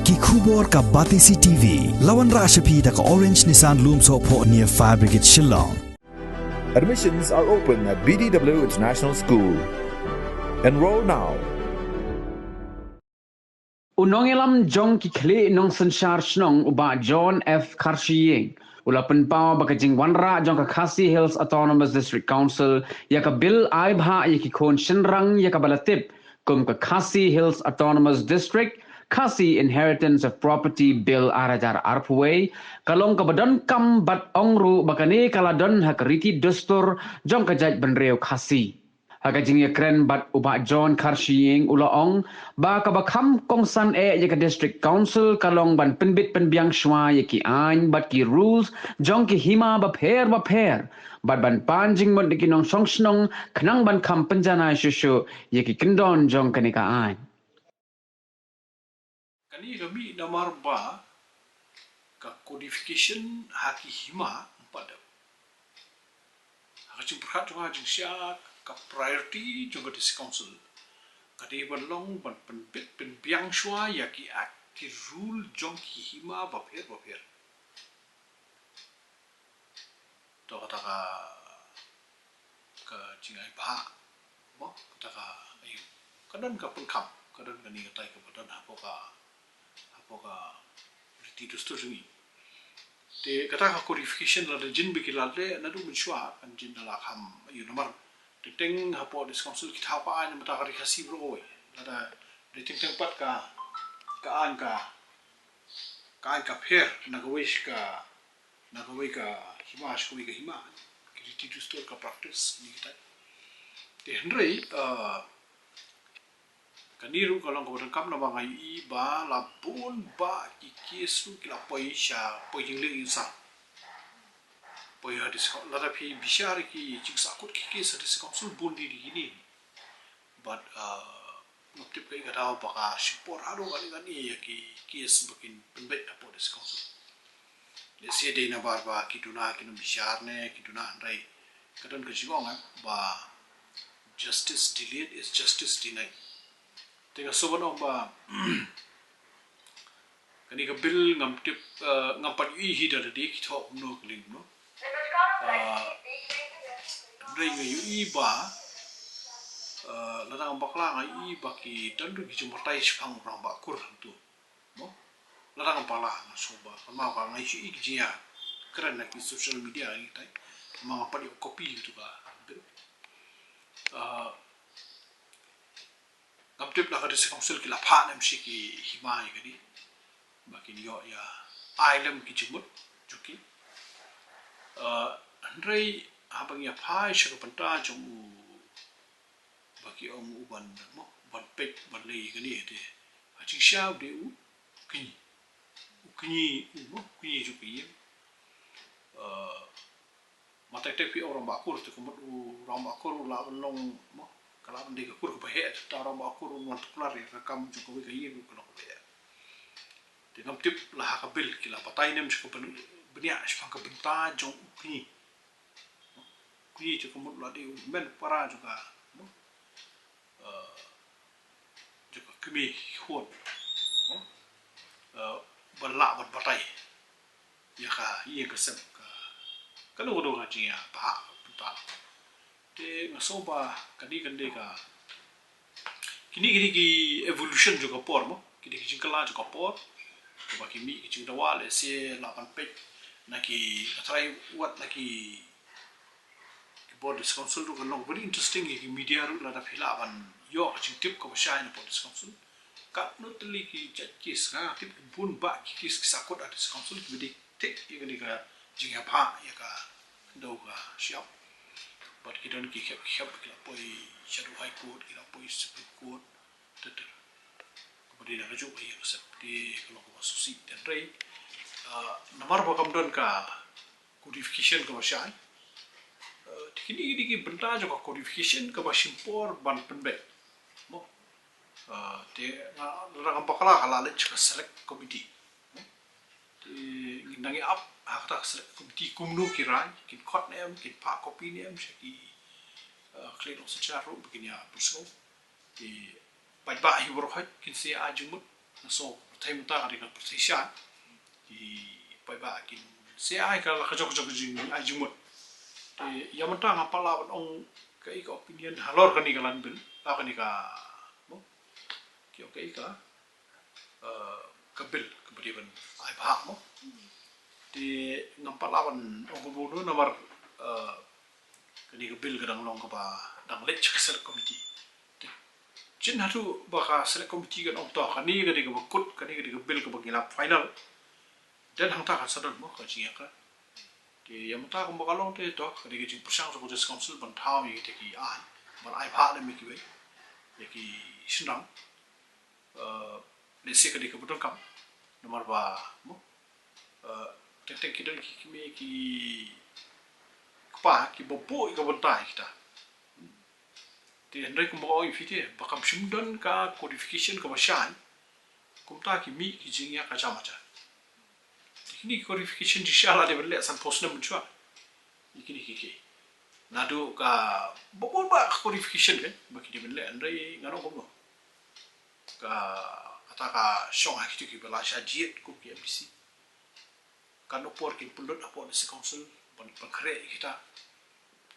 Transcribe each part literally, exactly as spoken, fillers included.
Ki khubor ka Batesi T V. La wanrah sha phi da ka Orange Nissan Lumsohphoh near Fire Brigade Shillong. Admissions are open at B D W International School. Enroll now. U nongïalam jong ki khlieh nongsynshar shnong u Bah John F Kharshiing u la pynpaw ba ka jingwanrah jong ka Khasi Hills Autonomous District Council ïa ka bill ai bhah ïa ki khun shynrang ïa kaba la tip kum ka Khasi Hills Autonomous District, Khasi Inheritance of Property Bill ar hajar arphew wei, ka long kaba donkam bad ong ruh ba kane ka la don ha ka riti dustur jong ka jaitbynriew Khasi. Ha ka jingïakren bad u Bah John Kharshiing u la ong ba kaba kham kongsan eh ïa ka District Council ka long ban pynbit pynbiang shuwa ïa ki aiñ bad ki rules jong ki hima bapher bapher bad ban pan jingmut da ki nongshong shnong khnang ban kham pynjanai shuh shuh ïa ki kyndon jong kane ka aiñ. Kane ka mih namar ba ka codification ha ki hima ym pat dep. Ha ka jingpyrkhat jong nga jingshisha ka priority jong ka District Council ka dei ban long ban pynbit pynbiang shuwa ïa ki act ki rule jong ki hima bapher bapher. To kata ka ka jingai bha mo kata ka ayu ka don ka pynkham ka don ka ni ka tai ka ba don hapoh ka hapoh ka riti dustur jong ngi. Te kata ka codification lada jin ba ki la leh naduh mynshuwa kan jin da la kham ayu namar teng teng hapoh District Council ki thaw ka aiñ mynta ka ri Khasi baroh kawei lada dei teng teng pat ka ka aiñ ka ka aiñ ka pher na kawei ka na kawei ka hima sha kawei ka hima ki riti dustur ka practice ni kita. Te hynrei kane ruh ka long kaba donkam namar nga ïohi ba la bun ba ki case ruh ki la poi sha poi jingleh jingsaw. Poi ha District Council lada phi bishar ki jingsahkut ki case ha District Council bun dei dei kine. Bad ngam tip kaei ka daw ba ka shim por haduh kane kane ïa ki case ba kin pynbeit hapoh District Council. Lehse dei namar ba ki duna ki nongbishar ne ki duna hynrei ka don ka jingong ba justice delayed is justice denied. Te nga sngewbha ban ong ba kane ka bill ngam tip ngam pat ïohi hi da lade ki thoh kumno ka link kumno. Hynrei nga ïohi ba lada ngam bakla nga ïohi ba ki don ruh ki jingbatai shaphang u rangbah kur hangto. Lada ngam bakla nga sngewbha kynmaw ka nga ïohi ki jingïakren na ki social media ngi tai. Ma ngam pat ïoh copy katu ka bill. Ngam tip da ka District Council ki la phah ne em shi ki hima ïa kane ba kin ïoh ïa ai lem ki jingmut jong ki. Hynrei haba ngi ïa phai sha ka bynta jong u ba ki ong u ban mo ban peit ban leh ïa kane te ha jingshisha u dei u kñi u kñi u mo u kñi jong ka ïing. Ma tek tek phi ong rangbah kur te ka mut u rangbah kur u lah ban long mo ka lah ban dei ka kur kaba heh te ta rangbah kur u wan tuklar ïa ka kam jong kawei ka ïing ruh ka long kaba heh. Te ngam tip la ha ka bill ki la batai ne em sha ka byn bniah shaphang ka bynta jong u kñi. U kñi te ka mut la dei u hynmen para jong ka mo jong ka kmie ki khun mo ban lah ban batai ïa ka ïing ka sem ka kano kano ka jingïabha ka bynta. Te nga sngew ba kane kan dei ka kine kine ki evolution jong ka por mo kine ki jingkylla jong ka por kaba ki mih ki jingdawa lehse lah ban peit na ki nga tharai wat na ki ki bor District Council ruh kan long very interesting ïa ki media ruh lada phi lah ban ïoh ka jingtip kaba shai na bor District Council. Katno tylli ki jait case nga tip ki bun bah ki case ki sahkut ha District Council kiba dei thik ïa kane ka jingïabha ïa ka khyndew ka shyiap. Bad ki don ki khep ki khep ki la poi shaduh High Court ki la poi Supreme Court. Te te kaba dei na kajuh ka ïing ka sem te ka long kaba sngewsih te hynrei namar ba kam don ka codification kaba shai. Te kine kine ki bynta jong ka codification kaba shim por ban pynbeit. Mo te nga lada ngam bakla ka la leit sha ka select committee. Te ngin nang ïa ap ha kata ka select committee kumno ki rai kin khot ne em kin phah copy ne em sha ki khlieh nongsynshar ruh ba kin ïa pyrshang. Te paidbah hi baroh kin sa ïa ai jingmut. Na so pyrthei mynta ka dei ka pyrthei sha ki paidbah kin sa ai ka la ka jong ka jong ka jing ai jingmut. Te ïa mynta ngam pat lah ban ong kaei ka opinion halor kane ka land bill, ah, kane ka, mo, ki ong kaei ka, eh, ka bill kaba dei ban ai bhah, mo. Te ngam pat lah ban ong kumno namar, eh, kane ka bill ka dang long kaba dang leit sha ka select committee. Te shen haduh ba ka select committee kan ong to kane ka dei kaba kut, kane ka dei ka bill kaba ngi la final, then hangta kan sa don, mo, ka jingïakren. Te ïa mynta kumba ka long te to ka dei ka jingpyrshang jong ka District Council ban thaw ïa kita ki aiñ, ban ai bhah lem ïa kiwei, ïa ki shynrang. Eh, lehse ka dei kaba donkam namar ba, mo, eh, teng teng ki don ki kmie ki kpa kiba buh ïa ka bynta ïa kita. Te hynrei kumba ong ïa phi te ba kam shym don ka codification kaba shai, kumta ki mih ki jingïa ka jam aja. Te kine ki codification jingshisha la dei ban leh sanphew snem mynshuwa. Ïa kine ki ki naduh ka, ba bun ba ka codification ka ba ki dei ban leh, hynrei ngan ong kumno, ka, kata ka shong ha kito kiba la shah jied kum ki M D C. Katno por kin pynlut hapoh District Council ban pynkhreh ïa kita.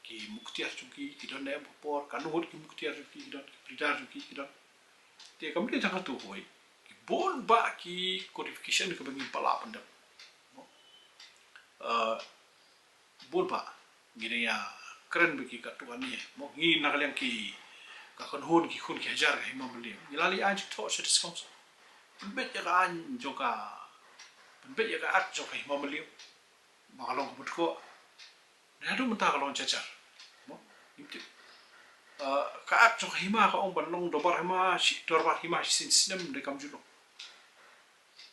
Ki muktiar jong ki ki don ne em ka por, katno ngut ki muktiar jong ki ki don, ki pleader jong ki ki don. Te kam dei tang katto kawei, ki bun bah ki codification kaba ngim pat lah pyndep. Eh, bun bah. Ngi dang ïa kren bad ki katto katne, mo, ngi na ka liang ki, ka kynhun ki khun ki hajar ka Hima Mylliem, ngi la leit ai jingthoh sha District Council. Pynbeit ïa ka aiñ jong ka, pynbeit ïa ka Act jong ka Hima Mylliem ba ka long kaba dkoh. Naduh mynta ka long jar jar, mo, ngim tip. Eh, ka Act jong ka hima ka ong ban long dorbar hima shi, dorbar hima shisien shisnem, hynrei kam ju long.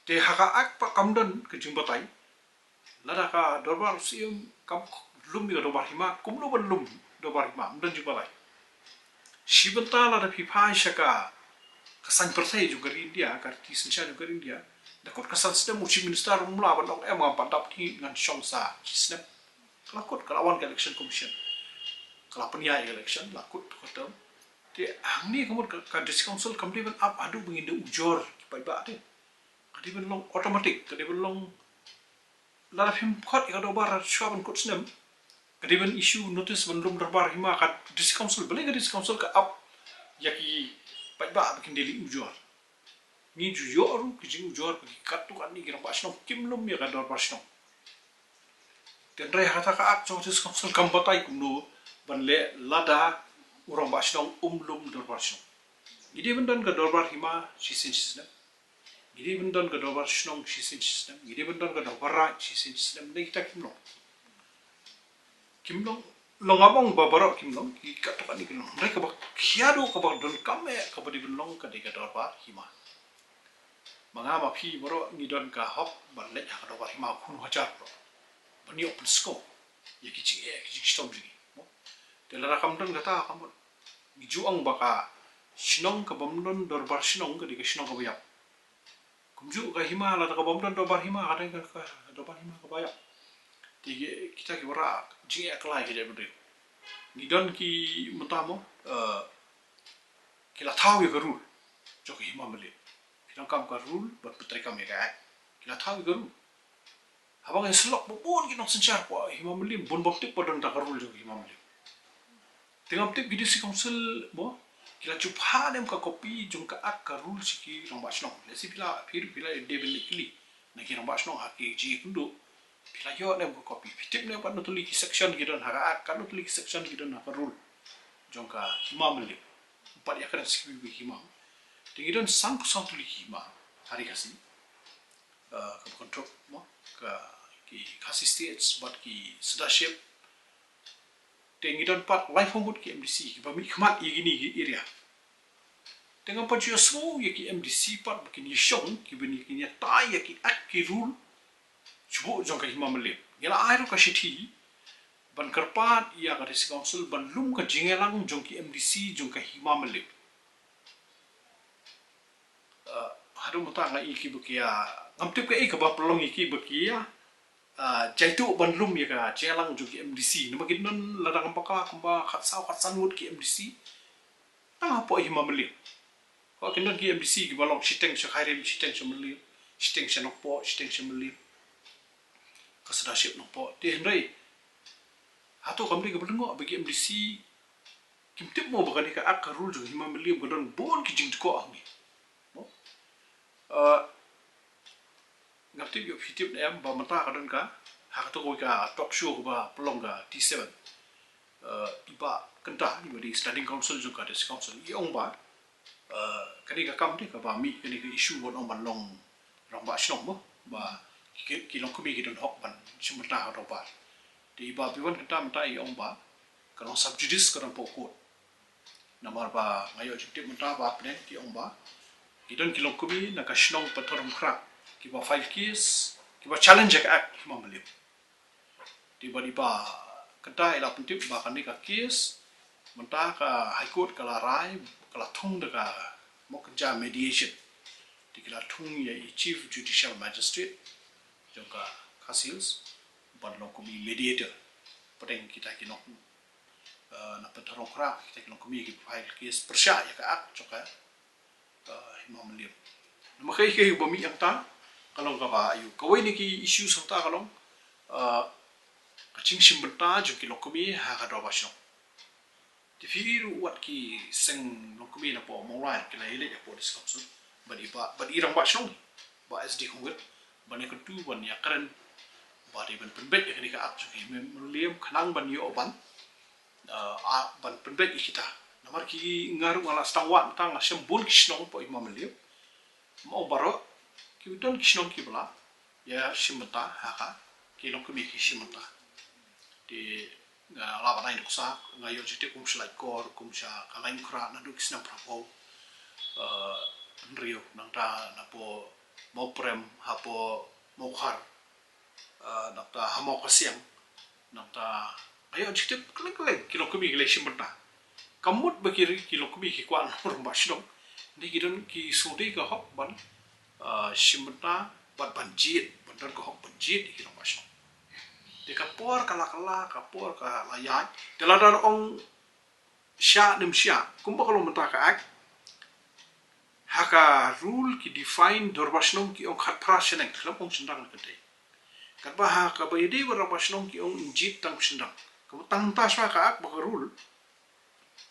Te ha ka Act pat kam don ka jingbatai lada ka dorbar siem kam lum ïa ka dorbar hima, kumno ban lum dorbar hima, ym don jingbatai. Shi bynta lada phi phai sha ka, ka saiñ pyrthei jong ka ri India, ka riti synshar jong ka ri India, da kut ka san snem u Chief Minister um lah ban ong em ngam pat dap, te ngan shong sa shisnem. Ka la kut, ka la wan ka Election Commission, ka la pynïaid election, la kut ka term. Te hangne ka mut ka, ka District Council kam dei ban ap haduh ba ngin da ujor ki paidbah te. Ka dei ban long automatic, ka dei ban long, lada phim khot ïa ka dorbar shuwa ban kut snem, ka dei ban issue notice ban lum dorbar hima ka District Council, balei ka District Council ka ap ïa ki paidbah ba kin da leit ujor. Ngi ju ïoh ruh ki jingujor ba ki katto katne ki rangbah shnong kim lum ïa ka dorbar shnong. Te hynrei ha kata ka Act jong ka District Council kam batai kumno ban leh lada u rangbah shnong um lum dorbar shnong. Ngi dei ban don ka dorbar hima shisien shisnem. Ngi dei ban don ka dorbar shnong shisien shisnem. Ngi dei ban don ka dorbar raid shisien shisnem. Hynrei kita kim long. Kim long, long, ngam ong ba baroh kim long, ki katto katne kim long. Hynrei kaba khia duh kaba donkam eh kaba dei ban long ka dei ka dorbar hima. Ma nga ma phi baroh ngi don ka hok ban leit ha ka dorbar hima, khun hajar baroh, ban ïoh pynsngew ïa ki jingeh ki jingshitom jong ngi, mo. Te lada kam don kata, ka mut ngi ju ong ba ka shnong kabym don dorbar shnong ka dei ka shnong kaba ïap. Kumjuh ka hima, lada kabym don dorbar hima ka dei ka, ka dorbar hima kaba ïap. Te ki, kita ki wanrah jingeh kylla ïa ki jaitbynriew. Ngi don ki mynta, mo, eh, ki la thaw ïa ka rule jong ka Hima Mylliem. Ki donkam ka rule ban pyntreikam ïa ka Act. Ki la thaw ïa ka rule. Haba ngi sylloh ba bun ki nongsynshar hapoh Hima Mylliem, bun bym tip ba don tang ka rule jong ka Hima Mylliem. Te ngam tip ki District Council, mo, ki la shu phah ne em ka copy jong ka Act, ka rule sha ki rangbah shnong. Lehse phi la, phi ruh phi la dei ban leit kylli na ki rangbah shnong ha ki jingïakynduh. Phi la ïoh ne em ka copy, phi tip ne em katno tylli ki section ki don ha ka Act, katno tylli ki section ki don ha ka rule jong ka Hima Mylliem. Ym pat ïakren sha kiwei ki hima. Te ngi don sanphew saw tylli ki hima ha ri Khasi, eh, kaba kynthup, mo, ka, ki Khasi Estates bad ki Sudaship. Te ngi don pat laiphew ngut ki M D C kiba mihkhmat ïa kine ki area. Te ngam pat ju ïasngew ïa ki M D C pat ba kin ïashong, kiba kin ïatai ïa ki Act ki rule jong ka Hima Mylliem. Ngi la ai ruh ka shithi ban kyrpad ïa ka District Council ban lum ka jingïalang jong ki M D C jong ka Hima Mylliem. Eh, haduh mynta nga ïohi kiba ki ïa, ngam tip kaei kaba pynlong ïa kiba ki ïa, eh, jaituh ban lum ïa ka jingïalang jong ki M D C. Namar ki don lada ngam bakla kumba khatsaw khatsan ngut ki M D C tang hapoh Hima Mylliem. Ba kin don ki MDC kiba long shiteng sha Khyrim, shiteng sha Mylliem, shiteng sha Nongpoh, shiteng sha Mylliem, ka Sdaship Nongpoh. Te hynrei hato kam dei kaba lyngngoh ba ki MDC kim tip mo ba kane ka Act, ka rule jong Hima Mylliem ka don bun ki jingdkoh hangne? Mo? Ngam tip ïoh phi tip ne em ba mynta ka don ka, ha kato kawei ka talk show kaba pynlong ka T seven, i Bah Kynta, iba dei Standing Counsel jong ka District Council, i ong ba kane ka kam te kaba mih kane ka issue ban ong ban long rangbah shnong mo, ba ki, ki longkmie ki don hok ban shim bynta ha ka dorbar. Te i Bah Biwan Kynta mynta i ong ba ka long sub judice, ka don hapoh court. Namar ba nga ïoh jingtip mynta ba pdeng ki ong ba ki don ki longkmie na ka shnong Patharumkhra kiba file case, kiba challenge ïa ka Act Hima Mylliem. Te bad i Bah Kynta i la pyntip ba kane ka case mynta ka High Court ka la rai, ka la thung da ka mok kynja mediation. Te ki la thung ïa i Chief Judicial Magistrate jong ka Khasi Hills ban long kum i mediator. Pdeng kita ki long na Patharumkhra, kita ki longkmie ki file case pyrshah ïa ka Act jong ka Hima Mylliem. Namar kaei kaei ba mih hangta ka long kaba aiu. Kawei na ki issue hangta ka long ka jingshim bynta jong ki longkmie ha ka dorbar shnong. Te phi ïohi ruh wat ki seng longkmie napoh Mawlai ki la ïaleit hapoh District Council bad i Bah, bad i Rangbah Shnong, Bah S D Khongwit, ban ïakyntu, ban ïakren ba dei ban pynbeit ïa kane ka Act jong Hima Mylliem khnang ban ïoh ban ban pynbeit ïa kita. Namar ki, nga ruh nga la sdang wad, mynta nga shem bun ki shnong hapoh Hima Mylliem. Mo, baroh ki don ki shnong kiba la ïa shim bynta ha ka, ki longkmie ki shim bynta. Te nga la ban ai nuksa, nga ïoh jingtip kum sha Laitkor, kum sha ka Laitumkhrah naduh ki snem phraphew, hynriew, nangta napoh Mawprem, hapoh Mawkhar, nangta ha Mawkasiang, nangta nga ïoh jingtip kylleng kylleng ki longkmie ki la shim bynta. Ka mut ba ki, ki longkmie ki kwah rangbah shnong, ne ki don, ki sngewdei ka hok ban shim bynta bad ban jied, ban don ka hok ban jied ïa ki rangbah shnong. Te ka por ka la kylla, ka por ka la ïaid, te lada ong shah ne ym shah, kumba ka long mynta ka Act, ha ka rule ki define dorbar shnong ki ong khatphra shaneng, khlem ong shynrang na ka dei. Katba ha kaba ïadei bad rangbah shnong ki ong jied tang shynrang. Kaba tang mynta shuwa ka Act bad ka rule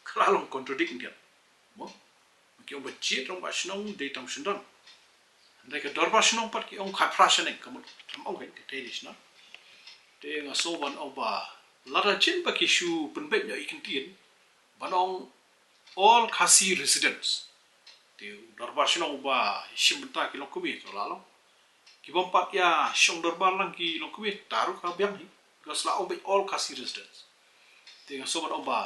ka la long contradict, ïa. Mo? Ki ong ba jied rangbah shnong dei tang shynrang. Hynrei ka dorbar shnong pat ki ong khatphra shaneng, ka mut khlem ong ka dei shynrang. Te nga sngew ban ong ba lada jin ba ki shu pynbeit noh ïa ki kyntien ban ong all Khasi residents. Te u dorbar shnong uba shim bynta ki longkmie, to la long. Ki bym pat ïa shong dorbar lang ki longkmie, ta ruh ka biang hi. Ka shu la ong beit all Khasi residents. Te nga sngew ban ong ba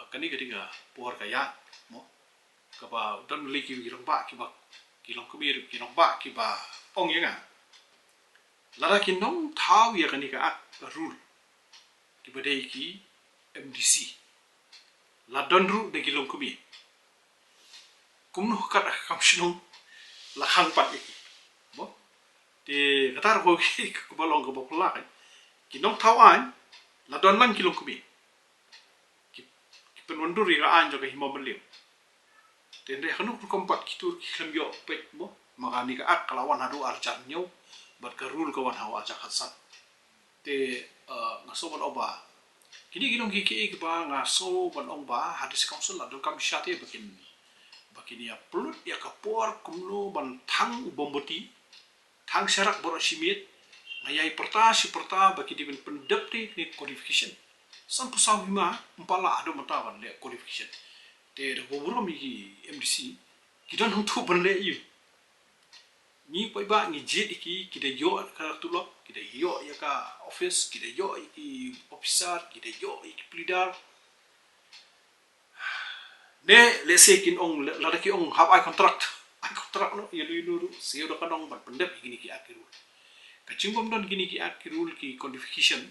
kane ka dei ka por ka ïaid, mo, kaba don lei ki rangbah kiba, ki longkmie, ki rangbah kiba ong ïa nga, lada kin ong thaw ïa kane ka Act, ka rule, kiba dei ki MDC, la don ruh da ki longkmie, kumno kat ka kam shnong la khang pat ïa ki? Mo? Te kata ruh kaba long kaba phylla, kin ong thaw aiñ, la don lang ki longkmie ki, ki pynwandur ïa ka aiñ jong ka Hima Mylliem. Te hynrei hano rukom pat ki tur ki khlem ïoh peit, mo, ma kane ka Act ka la wan haduh arhajar hynñiew bad ka rule ka wan ha u arhajar khatsan. Te nga sngew ban ong ba kine ki long ki kiei kiba nga sngew ban ong ba ha District Council la donkam shisha te ba kin, ba kin ïa pynlut ïa ka por kumno ban thang u mombati, thang sharak baroh shi miet. Nga ïai pyrta shi pyrta ba ki dei ban pyndep te ne codification. Sanphew saw hima ym pat lah haduh mynta ban leh codification. Te da kaba burom ïa ki MDC, ki don hangtu ban leh ïa u. Ngi paidbah ngi jied ïa ki, ki da ïoh ïa ka tulop, ki da ïoh ïa ka office, ki da ïoh ïa ki officer, ki da ïoh ïa ki pleader. Ne lehse kin ong, lada ki ong hap ai contract, ai contract noh ïa uno uno ruh, siew da ka nong ban pyndep ïa kine ki Act ki rule. Ka jingbym don kine ki Act ki rule ki codification,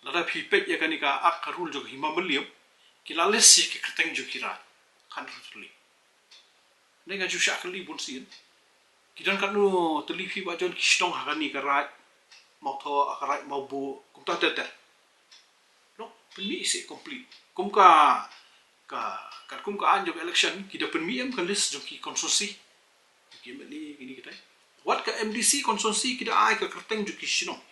lada phi peit ïa kane ka Act ka rule jong ka Hima Mylliem, ki la list ïa ki kyrteng jong ki raid khatduh tylli. Ngi nga ju shah kylli bun sien, ki don katno tylli phi ba jon ki shnong ha kane ka raid Mawthoh, ha ka raid Mawbuh, kumta ter ter. Ngi pynmih seh complete. Kum ka, ka Katkum ka aiñ jong ka election, ki da pynmih em ka list jong ki constituency, jong ki M L A, kine kitai. Wat ka M D C constituency ki da ai ka kyrteng jong ki shnong.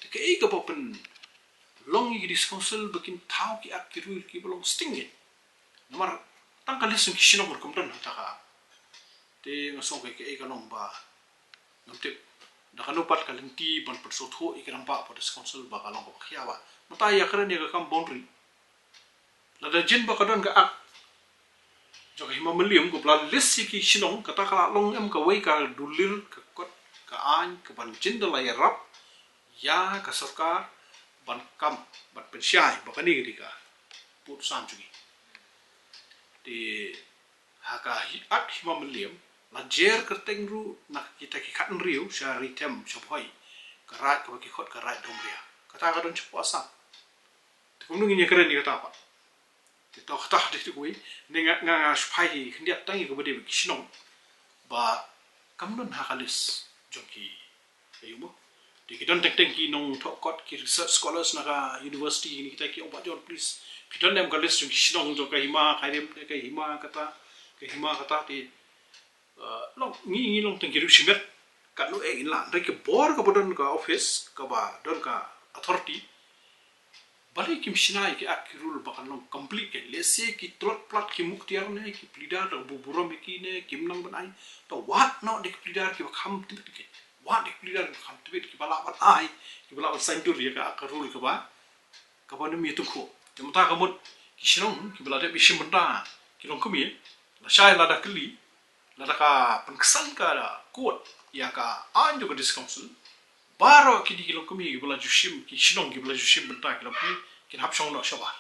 Te kaei kaba pynlong ïa ki district council ba kin thaw ki Act ki rule kiba long sting eh. Namar tang ka list jong ki shnong ruh kam don ha kata ka Act. Te nga sngew kaei kaei ka long ba ngam tip da kano pat ka lynti ban pynsngewthuh ïa ki rangbah hapoh district council ba ka long kaba khia ba. Mynta ïa kren ïa ka kam boundary. Lada jin ba ka don ka Act jong ka Hima Mylliem kaba la list ïa ki shnong, kata ka la long em kawei ka dulir, ka kot, ka aiñ kaban jin da la ïarap ïa ka sorkar ban kam, ban pynshai ba kane ka dei ka pud san jong ngi. Te ha ka hi-, Act Hima Mylliem la jer kyrteng ruh na kita ki khathynriew sha Ri Them, sha Bhoi, ka Raid kaba ki khot ka Raid Domria. Kata ka don shapoh Assam. Te kumno ngin ïakren ïa kata pat? Te to kata dei te kawei. Ne nga, nga, nga shu phai khyndiat tang ïa kaba dei bad ki shnong ba kam don ha ka list jong ki, ïa mo. Te ki don teng teng ki nongthoh kot, ki research scholars na ka university, ne kita ki ong, "Bah John, please, phi don em ka list jong ki shnong jong ka Hima Khyrim, ka Hima kata, ka Hima kata?" Te, uh, long, ngi, ngi long teng ki riew shimet. Katno eh ngin lah, hynrei ka bor kaba don ka office, kaba don ka authority, balei kim shna ïa ki Act ki rule ba kan long complete, ke lehse ki tlot palat ki muktiar ne ki pleader da burom ïa ki ne kim nang ban ai. To wad noh da ki pleader kiba kham tbit, ke wad da ki pleader kiba kham tbit, kiba lah ban ai, kiba lah ban saiñdur ïa ka Act ka rule kaba, kaba nym ïatyngkhuh. Te mynta ka mut ki shnong kiba la dep ïashim bynta, ki longkmie, lashai lada kylli, lada ka pynksan ka court ïa ka aiñ jong ka District Council, baroh kine ki longkmie kiba la ju shim, ki shnong kiba la ju shim bynta, ki longkmie kin hap shong noh shabar.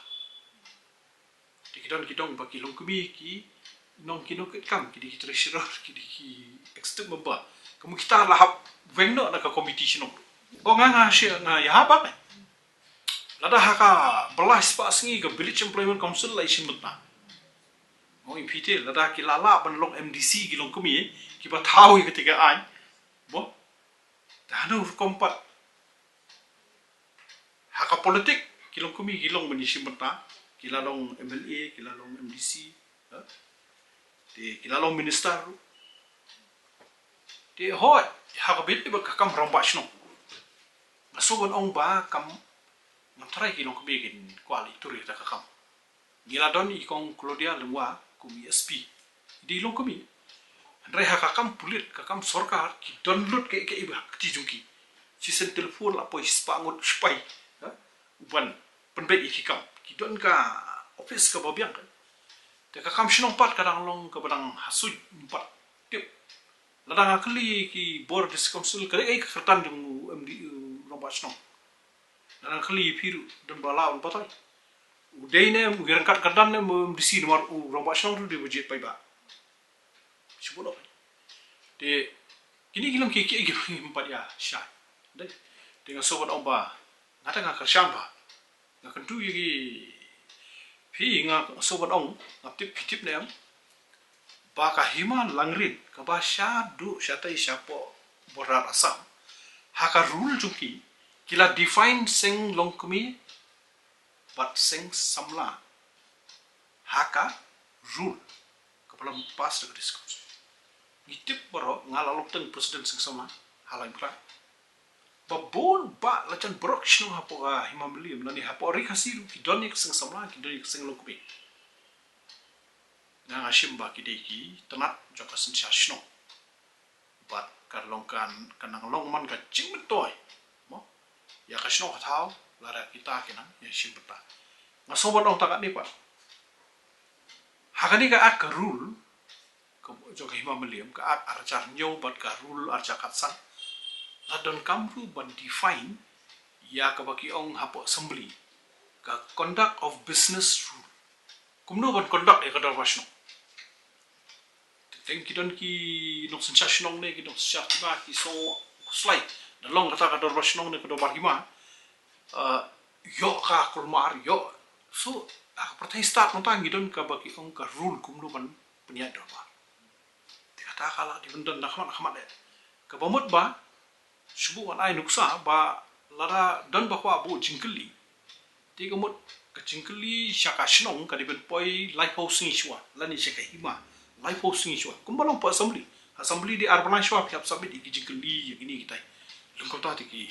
Te ki don, ki don ba ki longkmie ki nong, ki nongkitkam, ki dei ki treasurer, ki dei ki executive member. Ka mut kita la hap weng noh na ka committee shnong. Ko nga, nga shi, nga ïa hap ba. Lada ha ka ba lai spah sngi ka Village Employment Council la ïashim bynta. Mo, ïa phi te, lada ki la lah ban long M D C ki longkmie, kiba thaw ïa kata ka aiñ. Mo, te hano rukom pat. Ha ka politik, ki longkmie ki long ban ïashim bynta, ki la long M L A, ki la long M D C, ha? Te ki la long minister. Te hooid, ha kaba ïadei bad ka kam rangbah shnong, nga sngew ban ong ba kam, ngam tharai ki longkmie kin kwah leit tur ïa kata ka kam. Ngi la don i Kong Claudia Lyngwa kum i S P. I dei i longkmie. Hynrei ha ka kam pulit, ka kam sorkar, ki don lut kaei kaei ba ha kti jong ki. Shisien telephone la poi shispah ngut sipai, ha, u ban pynbeit ïa ki kam. Ki don ka office kaba biang. Te ka kam shnong pat ka dang long kaba dang ha suiñ, ym pat tip. Lada nga kylli ki bor District Council, ka dei kaei ka kyrdan jong u M D, u rangbah shnong? Lada nga kylli ïa phi ruh, don ba lah ban batai. U dei ne em, u ïaryngkat kyrdan ne em, u M D C, namar u rangbah shnong ruh dei ba jied paidbah. Shu buh noh. Te kine ki long kiei kiei kiba ngim pat ïa shai. Dei. Te nga sngew ban ong ba, nga te nga kyrshan ba, nga kyntu ïa ki, phi, nga sngew ban ong, ngam tip phi tip ne em, ba ka Hima Langrin kaba shaduh shatai shapoh border Assam, ha ka rule jong ki, ki la define seng longkmie bad seng samla ha ka rule kaba la pass da ka District Council. Ngi tip baroh, nga la long tang president seng samla ha Lainpra. Ba bun bah la jan baroh ki shnong hapoh ka Hima Mylliem lane hapoh Ri Khasi ruh ki don ïa ka seng samla, ki don ïa ka seng longkmie. Nga, nga shim ba ki dei ki tnat jong ka synshar shnong. Bad ka long kan, kan nang long man ka jingmyntoi, mo, ïa ka shnong ka thaw, lada kita ki nang ïashim bynta. Nga sngew ban ong tang katne pat. Ha kane ka Act ka rule, ka jong ka Hima Mylliem, ka Act ar hajar hynñiew bad ka rule ar hajar khatsan, la donkam ruh ban define ïa kaba ki ong hapoh assembly, ka conduct of business rule. Kumno ban conduct ïa ka dorbar shnong? Teng teng ki don ki nongsynshar shnong ne ki nongsynshar hima ki sngew khuslai da long kata ka dorbar shnong ne ka dorbar hima, eh, ïoh ka kulmar, ïoh. So ha ka pyrthei stad mynta ngi don kaba ki ong ka rule kumno ban pynïaid dorbar. Te kata ka la dei ban don na khmat na khmat eh. Kaba mut ba shu buh ngan ai nuksa ba lada don ba kwah buh jingkylli, Te ka mut ka jingkylli sha ka shnong ka dei ban poi laiphew sngi shuwa, lane sha ka hima laiphew sngi shuwa. Kumba long hapoh assembly. Assembly dei ar bnai shuwa phi hap submit ïa ki jingkylli ïa kine kitai. Lym kumta te ki,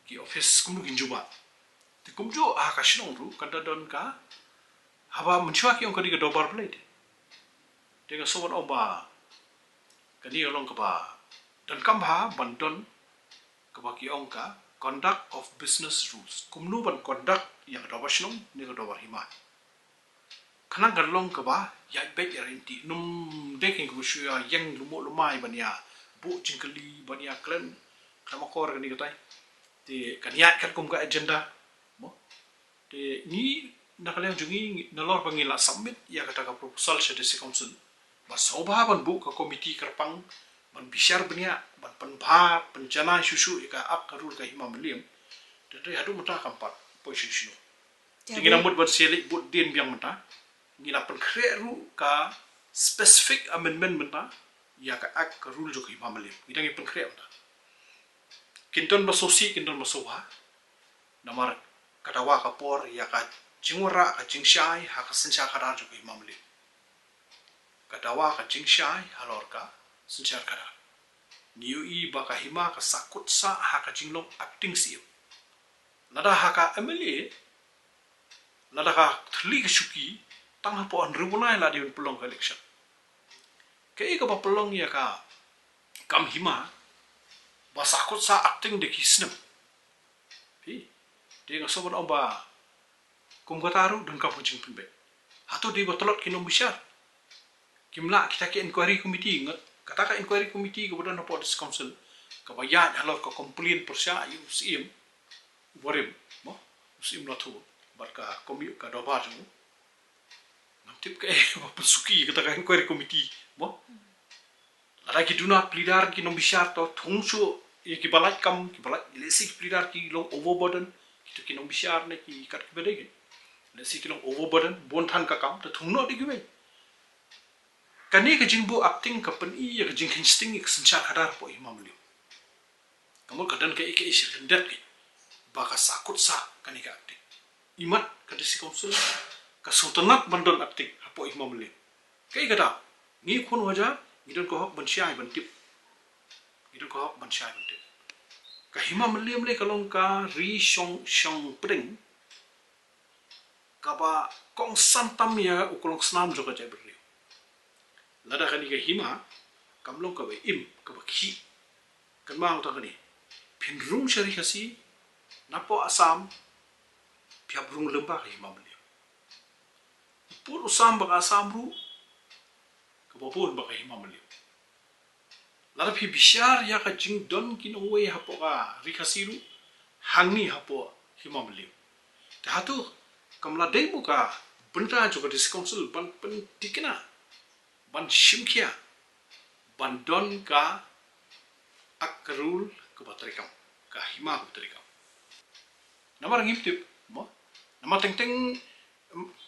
ki office kumno kin jubab. Te kumjuh ha ka shnong ruh kan da don ka, haba mynshuwa ki ong ka dei ka dorbar Blei te. Te nga sngew ban ong ba kane ka long kaba donkam bha ban don kaba ki ong ka conduct of business rules. Kumno ban conduct ïa ka dorbar shnong ne ka dorbar hima. Khnang kan long kaba ïaid beit ïaid ryntih. Ym dei kein kaba shu ïa ïeng lum lum mai ban ïa buh jingkylli, ban ïa kren, khlem akor kane katai. Te kan ïaid katkum ka agenda. Mo? Te ngi na ka liang jong ngi, nalor ba ngi la submit ïa kata ka proposal sha District Council, ba sngewbha ban buh ka komiti kyrpang ban bishar bniah, ban pynbha pynjanai shuh shuh ïa ka ak ka rule ka hima mylliem. Te dei haduh mynta kam pat poi shuh shuh. Te ngi na mut ban shu leit vote dien biang mynta. Ngi na pynkhreh ruh ka specific amendment mynta ïa ka ak ka rule jong ka hima mylliem. Ngi dang ïa pynkhreh mynta. Kin don ba sngewsih, kin don ba sngewbha. Namar ka dawa ka por ïa ka jingwanrah ka jingshai ha ka synshar khadar jong ka hima mylliem. Ka dawa ka jingshai halor ka synshar khadar. Ngi ïohi ba ka hima ka sahkut sah ha ka jinglong acting siem. Lada ha ka M L A, lada ka thylli ka shuki, tang hapoh hynriew bnai la dei ban pynlong ka election. Kaei kaba pynlong ïa ka kam hima ba sahkut sah acting da ki snem. Phi, te nga sngew ban ong ba kum kata ruh donkam ka jingpynbeit. Hato dei ba tlot ki nongbishar? Kim lah kita ki inquiry committee, nga, kata ka inquiry committee kaba don hapoh District Council kaba ïaid halor ka complaint pyrshah ïa u Syiem u barim, mo, u Syiem Lathuh bad ka komi ka dorbar jong u. Ngam tip kaei ba pynsuki kata ka inquiry committee, mo. Lada ki duna pleader ki nongbishar to thung shuh ïa kiba lait kam, kiba lait, lehse ki pleader ki long overburden, kito ki nongbishar ne ki kat kiba dei ki. Lehse ki long overburden, bun than ka kam, to thung noh da kiwei. Kane ka jingbuh acting ka pyni ïa ka jingkheiñ sting ïa ka synshar khadar hapoh hima mylliem. Ka mut ka don kaei kaei shi lyndet kaei ba ka sahkut sah kane ka acting. Imat ka District Council ka sngewtynnat ban don acting hapoh hima mylliem. Kaei kata, ngi khun hajar ngi don ka hok ban shai ban tip. Ngi don ka hok ban shai ban tip. Ka hima mylliem lei ka long ka ri shong shong pdeng kaba kongsan tam ïa u klongsnam jong ka jaitbynriew. Lada kane ka hima kam long kaba im, kaba khih. Kynmaw tang kane, phin rung sha ri Khasi napoh Assam, phi hap rung lem bad ka hima mylliem. U pud u sam bad ka Assam ruh kaba bun bad ka hima mylliem. Lada phi bishar ïa ka jingdon ki nongwei hapoh ka ri Khasi ruh, hangne hapoh hima mylliem. Te hato kam la dei mo ka bynta jong ka District Council ban pynthikna, ban shimkhia, ban don ka ak ka rule kaba treikam, ka hima kaba treikam? Namar ngim tip mo. Namar teng teng,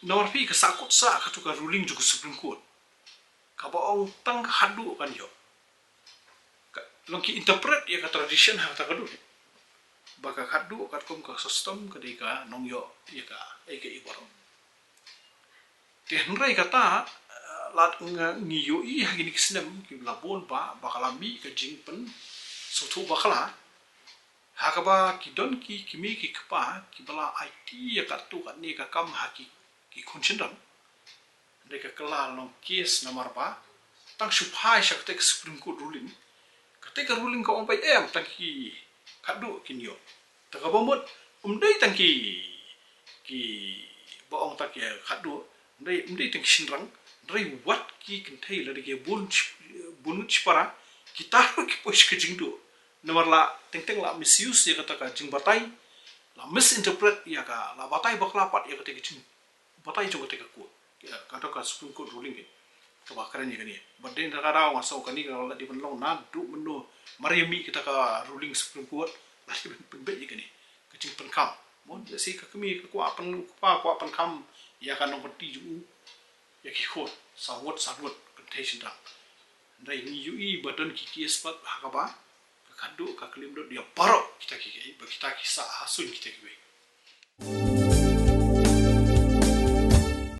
namar phi, ka sahkut sah kato ka ruling jong ka Supreme Court kaba ong tang ka khatduh kan ïoh. Ka, long ki interpret ïa ka tradition ha kata ka dur ba ka khatduh katkum ka custom ka dei ka nongïoh ïa kaei kaei baroh. Te hynrei kata, eh, lada ngi ïohi ha kine ki snem kiba la bun ba, ba ka la mih ka jingpynsngewthuh bakla ha kaba ki don ki kmie ki kpa kiba la aiti ïa katto katne ka kam ha ki, ki khun shynrang. Hynrei ka kylla long case namar ba tang shu phai sha katei ka Supreme Court ruling. Katei ka ruling ka ong ba em tang ki khatduh kin ïoh. Te kaba mut ym dei tang ki, kiba ong tang ki khatduh, ym dei, ym dei tang ki shynrang, hynrei wat ki kynthei lada ki bun, bun ngut shipara, kita ruh ki poi sha ka jingduh. Namar la teng teng la misuse ïa kata ka jingbatai, la misinterpret ïa ka, la batai bakla pat ïa katei ka jing batai jong kata ka court, ïa, kata ka Supreme Court ruling, eh, kaba kren ïa kane. Bad dei na ka daw nga sngew kane ka la dei ban long naduh mynno, mar ïa mih kata ka ruling Supreme Court, la dei ban pynbeit ïa kane ka jingpynkham. Mo, lehse ka kmie ka kwah pyn, ka kpa kwah pynkham ïa ka nongpynti jong u ïa ki khun, saw ngut saw ngut kynthei shynrang. Hynrei ngi ïohi ba don ki case pat ha kaba ka khatduh ka klim dud ïa baroh kita ki, ba kita ki sah ha suiñ kita kiwei.